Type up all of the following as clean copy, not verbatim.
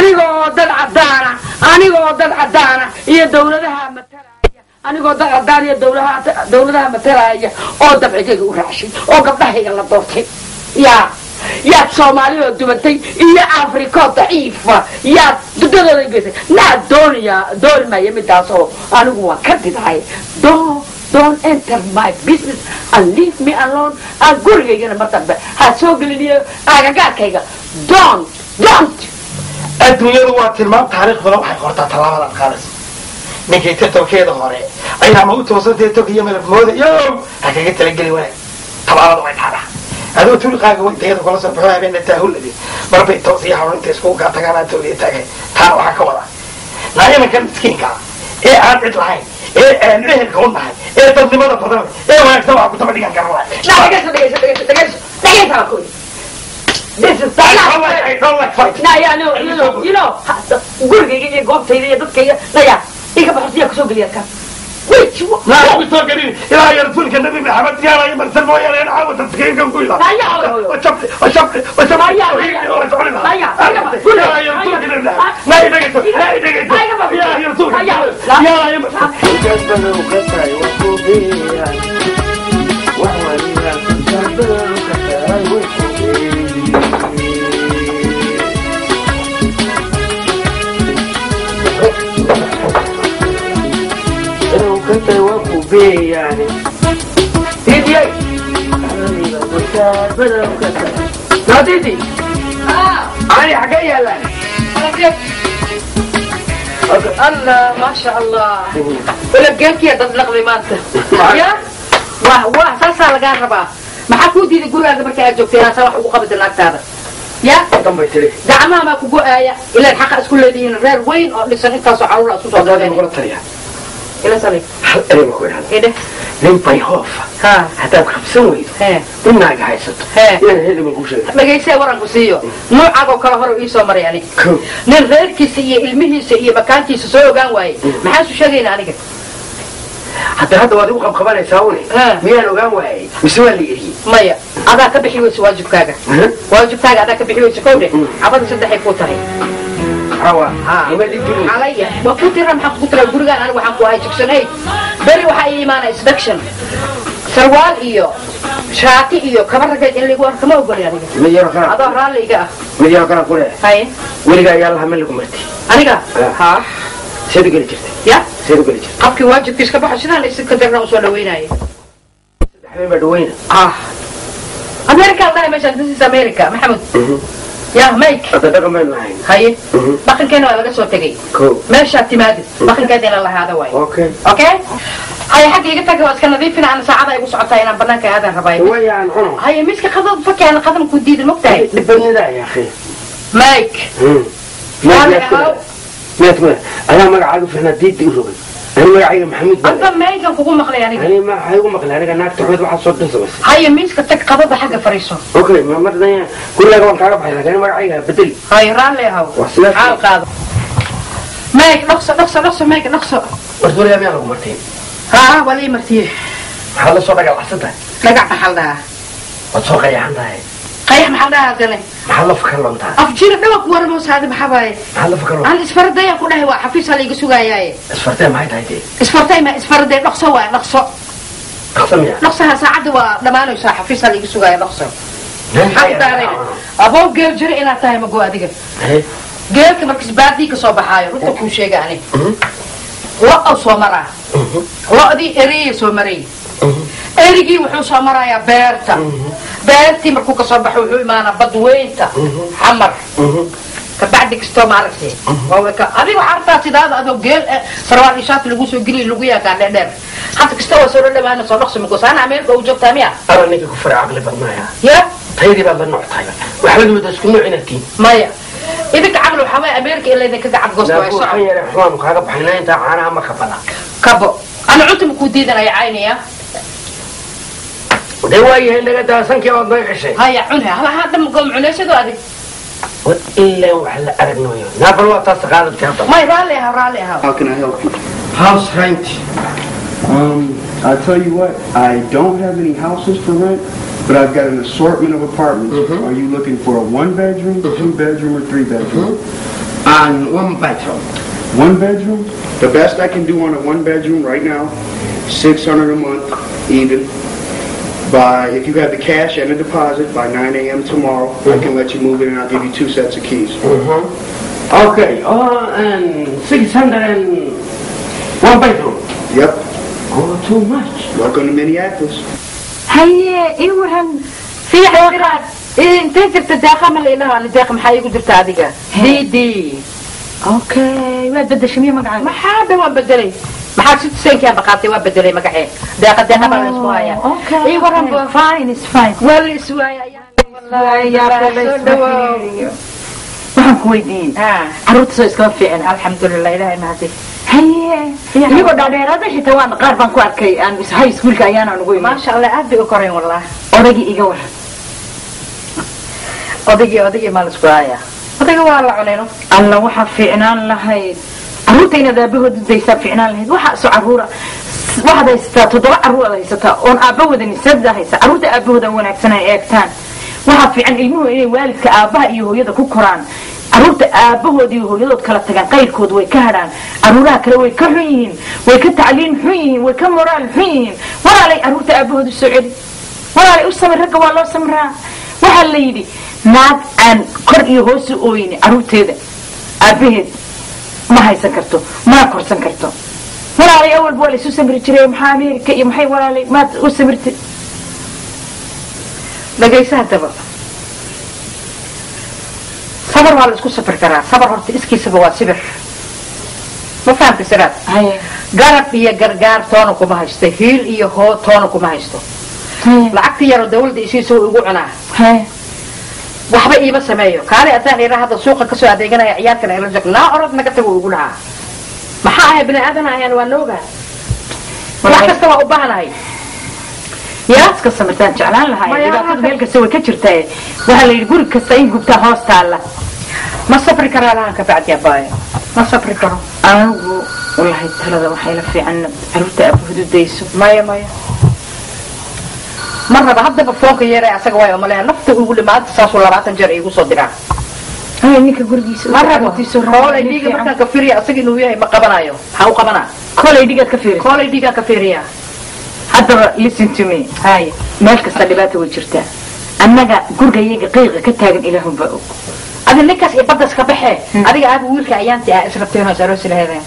Anigoo dad caddaana, anigoo dad caddaana iyo dawladaha matalaya, anigoo dad caddaan iyo dawladaha matalaya oo dabcigayga u raacshay oo gabdhahayga la doortay, yaa yaad Soomaaliyoo dubantay iyo Afrikoo daciifa yaad dudadooda geysay. Naa doonaya, dooni maya midaas oo anigu waan ka didahay. Don't enter my business and leave me alone. Aan gurigaygana mar dambe ha soo geliniyo agagaarkayga. Don't, don't. Adduunyadu waa tilmaam, taariikhduna waxay qortaa tallaabadaad qaadayso. Ninkay tartankeeda hore ayaama u toosantee tokiyo malab mooda yo ha kaga talageli wanaag. Tallaabada way dhacdaa adoo tuliqaaga way tayada kula soo baxo habeena taahulade marbay toos iyo haruun inta iskugu kaa tagaan aan tawliya taagay. Taana waxaa ka wadaa naayamankan miskiinka ah ee aan cid lahayn ee aan ehelka u nahay ee dadnimada badan ee wanaagsan waxaa ku daba dhigan karan lahay. Naa dhegeyso, dhegeyso, dhegeyso, dhegeyso, dhegeyso baan ku yidhi. This is I don't like, I don't like fighting. Naya, no, you know, gurigayga iyo goobtayda iyo dadkayga, naya, iga baxo siyaa kusoo geliya kan. Which Naa ugu soo gelin ilaa iyo rasuulka Nabi Maxamed yaala marsan mooyaane caawa taskiinkan ku ilaa. Naya, hooyo. Wajabti, wajabti, wajabti. Naya, naya, naya. Ilaa iyo rasuulka Nabi Maxamed. Naa dhegeyso, naa dhegeyso. Ilaa iyo rasuulka. Yaala iyo marsan. Dad badan ka tahay waa ku geeyaan, wax waliba dad badan ka tahay way ku geeyaan. Inuu ka tahay waa ku geeyaan. Didi, Dad badan ka tahay. No Didi. Ani xagee yaalaan? Allah, maasha Allah. Walageelkiya dad laqday maanta. Ya? Wah, wah, saasaa lagaa rabaa. Maxaa kuu diiday gurigaaga marka aad joogtay inaad saa wax ugu qabata naagtaada? Ya? Dambay tiri. Gacmaha baa ku go'aaya, ilaan xaqa isku leedihiin, reer weyn oo dhisan, intaasoo caruur isku soo Dad galeen. kula taliya. Ila sali. Hal erey baa ku idhahda. Idhe. Nin bayhoofa Ha. haddaad qabsan weydo Hee. in naaga haysato Hee. inaan heli baan kuu sheegay. Dhagaysee, waranku siiyo. Noocaagoo kale hore ii soo maray ani. Kow. Nin reerkiisa iyo ilmihiisa iyo makaankiisa soo ogaan waayey. Maxaan isu sheegaynaa aniga? Hadda waad igu qabqabanaysaa une. Ha. Miyaan ogaan waayey mise waa la eriyey? Maya, adaa ka bixi weyse waajibkaaga. Waajibkaaga adaa ka bixi weyse, kowdhe. Cabada saddexay kuu tahay. Maxaa waa ima dhigin? Calaya waa ku tira, maxaa kugu tira gurigaan? Aniga waxaan ku ahay section 8. Beri waxaa ii imaanaya inspection. Sarwaal iyo shaati iyo kaba rageed in lagu arko ma ogoli aniga. Mid yaro kala. Adoo raalli iga ah. Mid yaro kala ku leeyahay. Haye. Weligaa ayaa laha ma lagu martay? Aniga? Ha. Ha. Seed u geli jirtay? Ya? Seed u geli jirtay? Qofkii waajibkiis ka baxo sidaan isinka darna usoo dhaweynaya. Saddex habeen baa dhaweyna. Ah, America la dhahay meeshaan. This is America, Maxamed. Ya Mike. Hadda dhaqan baynu lahayn. Haye, dhaqankeena waa laga soo tegay. Kow. Meeshaad timaadid dhaqankeeda ina lahaada waay. Okay. Okay, haye, xagga iga taga, waa iska nadiifina. Ana saacada igu socotaa inaan banaanka aadan rabay. Wayaan cuno. Haye, miska qadad faki, ana qadan ku diidan, mogtahay. Dhibbanida ya akhi. Mike. Miyaad ku miyaad ku adaa magacaaga fiicnaa diidda u rogay? Ani magacayga Maxamuud baa. Adba maygan kugu maqlay aniga. Ani ma waxay igu maqlay aniga naagta xumed waxaad soo dhan samaysay. Haye, miiska tag, qadada xagga fariiso. Okay, ma mar danya gurigaaga waan kaaga baxay, laakiin magacayga bedeli. Haye, raalli ahow. Waa sidaas. Xaal qaado Mike, dhaqso, dhaqso, dhaqso, Mike, dhaqso. War weligaa miyaa lagu martay? Haa, waa la ii martiyey. Maxaad la soo dhagaalacsan tahay? Dhagac maxaa la dhahaa? Waad soo qayaxan tahay. Qayax maxaa la dhahaa haddana? Maxaad la fakarlontaa? Af jira dhawa ku waramosaadi, maxaa waaye? Maxaad la fakarlontaa? Aan isfaradayaan ku dhahay, waa xafiis la iga sugaayaaye. Isfartee maxay tahay dee? Isfartay ma isfaraday, dhaqso waay, dhaqso. Dhaqso miya? Dhaqsaha, saacadda waa dhammaanaysaa, xafiis la iga sugaaya, dhaqso. Maxaa ku daarayna aboo? Geel jira inaad tahay mago adiga. Geelka markas baadii ka soo baxaayo, runta kuu sheega ani, lo soo maraa, lo'dii eriyay soo maray, erigii wuxuu soo marayaa beerta, beertii markuu kasoo baxo wuxuu imaanaa badweynta Xamar. Kabacdi kastoo maaragtay adiga waxaa artaa sidaada adoo geel sarwaal iyo shaati lagu soo geliyo lagu yaagaa dheerdheer. Hadda kasta waa soo dhadhawaana, soo dhaqso mago saana Ameerika u joogtaa miya? Ara ninka ku fara caqli badnaaya. Ya. Taydii baad la nooc tahay, waxbaad moodaa isku nooc inaad tihiin. Maya, idinka caqli waxaa waaya Ameerika in laydinka gacad goosto waa naagu soco. Waxaan yare xumaanu kaaga baxaynaa intaa caanaha ma kabada. Kabo ana cunta ma kuu diidanaya caynaya. Dee waayahay, naga daasankii ood naga xeshay. Haya, cunha halahaa dhan goom cunaysado adig. War ilaa wax la aragnayo naabal waa taas qaadatay hadda. May, raalli ahaw, raalli ahaw. How can I help you? House rent. I tell you what, I don't have any houses for rent, but I've got an assortment of apartments. Are you looking for a one bedroom, two bedroom, or three bedroom? And one bedroom. One bedroom? The best I can do on a one bedroom right now, $600 a month, even. By, if you have the cash and the deposit by 9 a.m. tomorrow, I can let you move in and I'll give you 2 sets of keys. Okay, and 600 and one bedroom. Yep. Oh, too much. Welcome to Minneapolis. Haye, ii waran. Fiican firaad. Intee jirta deeqa ma la ilaha ani deeqa maxaa iigu jirta adiga? Didi. Okay, waad bedeshay miya magacaaga? Maxaa dhan waan bedelay. Maxaa citizenki aan baqaatay waa bedelay magacee. Deeqa deeqa baa la isku hayaa. Okay. Ii waran bo. Fine, it's fine. Waa la is waayay. Wallahi yaa Soo dhawow. Waxaan ku weydiiyey. Carruurta soo iskama fiicna. Alxamdulilah, ilaahay mahadi. Haye, iyagoo dhaadheeraada xitaa waan qaar baan ku arkay aan high schoolka ayaana ugu imid. Maasha Allah, aad bay u koreen wallah. Odaygii iga waran. Odaygii maa la isku hayaa. Odayga waa la cunayno. Alla waxaa fiicnaan lahayd carruurta inaad aabahood u daysaa fiicnaan lahayd. Waxaa soo carruura waxaad haysataa 7 carruur aad haysataa oon aabba wadanin saddex haysa. Carruurta aabahooda wanaagsan ay eegtaan. Waxaa fiican ilmuhu inay waalidka aabbaha iyo hooyada ku koraan. Carruurta aabahood iyo hooyadood kala tagaan qayrkood way ka hadhaan. Carruuraha kale way ka xun yihiin, way ka tacliin xun yihiin, way ka moraal xun yihiin. Walaalay carruurta aabahood u soo celi. Walaalay u samir, ragga waa loo samraa. Waxaa la yidhi naag aan kor iyo hoos u ooyni carruurteeda aabaheed ma haysan karto, mana korsan karto. Walaalay awalba waa la isu samri jiray. Maxaa Ameerika iyo maxay walaalay maad u samirtay? Dhagaysa haddaba. Sabar waa la isku safri karaa. Sabar horta iskiisaba waa sibir. Ma fahamtay Siraad? Garab iyo gargaar toona kuma haysto, hiil iyo hoo toona kuma haysto. Lacagta yaroo dawladda isiisa wuu igu cunaa. Waxba iima sameeyo. Kaale haddaan iraa hadda suuqa kasoo adeeganaya ciyaarkan ila joog. Naa orod naga tago igu dhahaa. Maxaa ahay bini aadan ayaan waa noogaa. Wax kasta waa u baahanahay. Yaa iska samirtaan jeclaan lahaa. Dhibaatada meel kasta way ka jirtaa. Waxaa la yidhi guri kasta in gubtaa hoos taalla. Ma safri karaa lahan ka bacdi abaayo. Ma safri karo. Anigu wallahi talada waxay la fiican carruurta aabahood u dayso. Maya maya. Ma raba haddaba foonka yeeray asaga waayo maleha nafta ugu dhimaanta saasuu 20 jeer iigu soo diraa. Haya ninka gurigiisa Ma rabo. Koolay dhiiga markaan ka fiiriya asaga inuu yahay ma qabanayo. Maxaa u qabanaa? Koolay dhiigaad ka fiirisa. Koolay dhiigaan ka fiiriyaa. Haddaba listen to me. Haye. Meel kasta dhibaata way jirtaa. Annaga gurigayaga qiiqa ka taagan ilaahunbaa og. Adi ninkaas iyo baddas ka baxee. Adiga aad wiilka ayaantii ah israbteen oo saroosi laheedeen.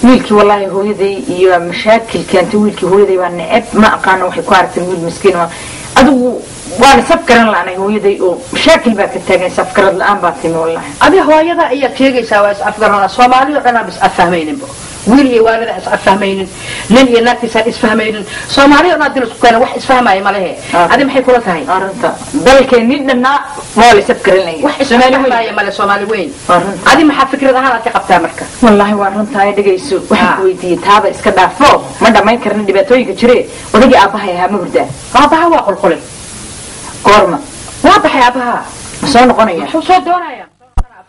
Wiilkii wallaahi hooyaday iyo mashaakil keentay. Wiilkii hooyaday baa neceb, ma aqaano waxay ku aragteen wiil miskiin ah. Adigu waan saf garan la'aanay hooyaday oo mashaakil baa ka taagan, saf garad la'aan baa timi wallaahi. Adi hooyada ayaad sheegaysaa waa is afgaranaa. Soomaalidu dhan aan is afahmayninba. Wiil iyo waalida is afahmaynin, nin iyo naagtiisaan isfahmaynin. Soomaalidu dhan haddii la isku keeno wax isfahmaya ma lehe. Adi maxay kula tahay? Arrinta dalkeenni dhannaa waa la saf garanaya. Wax isfahmaya ma le Soomaali weyn. Adi maxaa fikrad ahaan aad ka qabtaa marka? Wallaahi waa runtahay. Dhegayso, waxaan ku weydiiyey taada iska dhaafo. Ma dhammayn karna dhibaatooyinka jire. Odaygii aabbahay ahaa ma hurdaa? Aabbaha waa qolqolay. Goorma? Waa baxay aabbaha. Ma soo noqonaya? Muxuu soo doonayaa?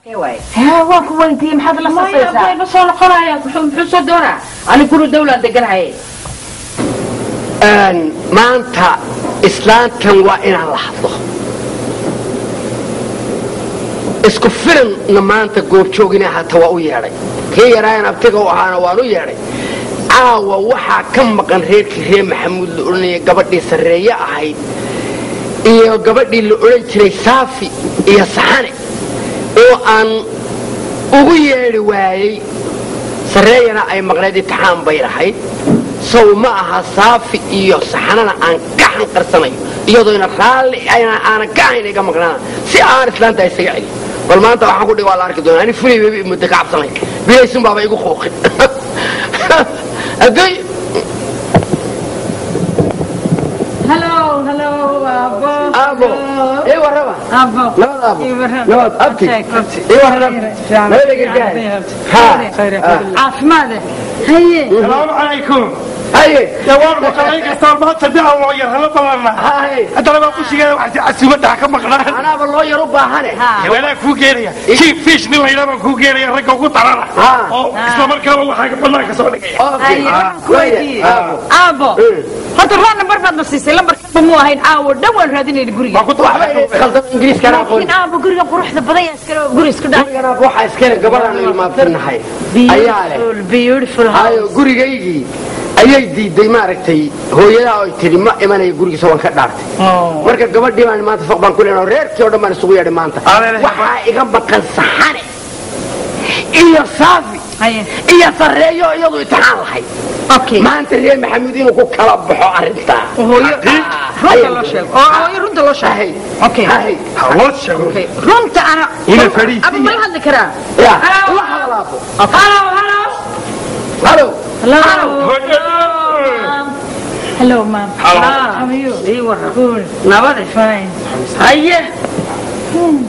Haa, waan ku weydiiyey maxaad la safaysaa? Ma soo noqonaya. Muxuu soo doonaa? Ani guri dawlaan deganahay. Maanta islaantan waa inaan la hadlo. Isku filanna maanta goobjoogina hata waa u yeedhay. Kii yaraayan abtiga u ahaana waan u yeedhay. Caawa waxaa ka maqan reerkii reer Maxamuud la odhanayay gabadhii sarreeye ahayd iyo gabadhii la odhan jiray Saafi iyo Saxane oo aan ugu yeedhi waayey. Sarreeyana ay maqnayd imtixaan bay lahayd. Sow ma aha Saafi iyo Saxanana aan ka xanqarsanayo iyadoona raalli aanan ka ahayn iga maqnaana si aan islaanta isaga celin. Bal maanta waxaan ku dhig waa la arki doonaa. Ani fulay webi muddo ka cabsanay. Bilaysun baaba igu qooqin. Adduun. Hello, hello, Abo. Abo. Ii warraba. Abo. Nabad Abo. Nabad abti. Ii warraba. Nabad gargaar. Ha. Caafimaad. Haye. Salaamu calaykum. Haye. Ya waan maqalay kastaan maanta dii aan loo yar hala ballanna. Haye. Haddana baa qushigeeda waxay casuumadda ha ka maqnaan. Anaaba loo yar u baahane. Haweenaa kuu geenaya. Chief Fish nin la yidhaha baan kuu geenaya ragga ugu darana. Oo isla markaaba waxaa bannaanka soo dhigaya. Okay. Waxaan ku weydiiyey aabo, horta raa nambar baad na siisay, lambarkanba muu ahayn caawo dhan waan raadinayna guriga. Waan ku Waxba inay iskhaldamo Ingiriiskana aqoon. Laakiin aabo, gurigan quruxda badan yaa iskale oo guri isku dhacay? Gurigan aab waxaa iskale gabadhaan ilmaabtirnahay ayaa leh. Beautiful, beautiful house. Hayo, gurigaygii ayay diiday maaragtay hooyadaa oy tidhi ma imanayo gurigiisa, waan ka dhaartay. Marka gabadhii baan maanta foq baan ku leenahay, reerkii oo dhan baan isugu yeedhay maanta. Adeer. Waxaa iga maqan Saxane iyo Saafi Haye. iyo Sarreeyo iyadu itixaan lahayd. Maanta reer Maxamuud inuu ku kala baxo arrintaa. Hooyo, runta loo sheego oo hooyo runta loo sheego. Haye. Okay. Haye. Ha loo sheego. Okay, runta ana Ina fadhiisiya. Aba, ma la hadli karaa? Ya la hadalaafo. Hello, hello. Halo. Hello. Hello, ma'am. Hello. How are you? Ii waran. Good. Nabade. Fine. Haye,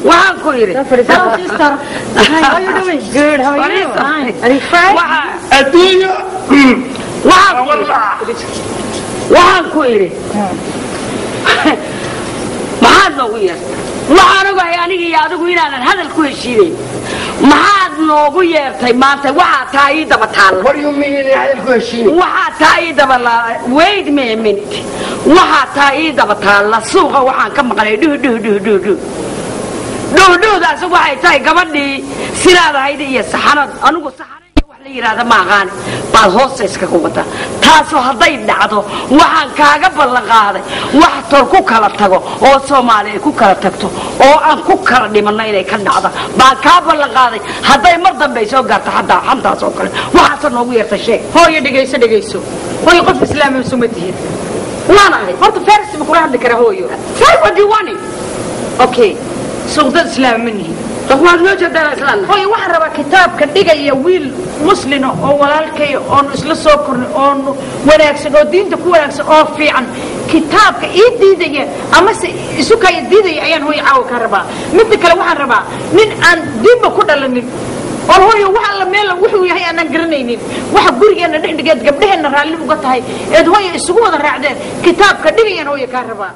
waxaan ku idhi. Hello, sister. Hi, how are you doing? Good. How are you? Fine. Are you fine? Waxa Adduunyo. waxaan ku idhi, waxaan ku idhi, maxaad noogu yeertay? Waxaan ogahay aniga iyo adigu inaanan hadal ku heshiinayn. Maxaad noogu yeertay maanta? Waxaa taa ii daba taalla. What do you mean inay hadal ku heshiini? Waxaa taa ii daba wait me a minute. Waxaa taa ii daba taalla suuqa waxaan ka maqlay dhuh dhuh dhuh dhuh dhuh dhuh dhuhdaas. Waxay tahay gabadhii sidaad ahayd iyo Saxanad, anigu Saxano iyo wax la yidhaahda ma aqaan, baad hoosta iskaga wadaa. Taasoo hadday dhacdo waxaan kaaga ballan qaaday wax tol ku kala tago oo Soomaali ay ku kala tagto oo aan ku kala dhimanno inay ka dhacda baan kaa ballan qaaday hadday mar dambe ay soo gaarto xataa xantaas oo kale. Waxaasoo noogu yeertay sheeg. Hooyo, dhegayso, dhegayso. Hooyo, qof islaami suma tihin? Waan ahay. Horta farsi ma kula hadli karaa, hooyo? Say what you want. Okay, suuqdad islaam ma nihin. Waad noo jeedaa islaan. Hooyo, waxaan rabaa kitaabka dhigaya wiil muslina oo walaalkay oonu isla soo kornay oonu wanaagsan oo diinta ku wanaagsan oo fiican, kitaabka ii diidaya amase isu kaya diidaya ayaan hooyo caawa ka rabaa. Midda kale, waxaan rabaa nin aan diinba ku dhalanin oon hooyo wax alla meel wuxuu yahay aanan garanaynin, waxa gurigeenna dhex dhigeed gabdhaheenna raalli uga tahay eed hooyo isugu wada raacdeen kitaabka dhigayaan hooyo kaa rabaa.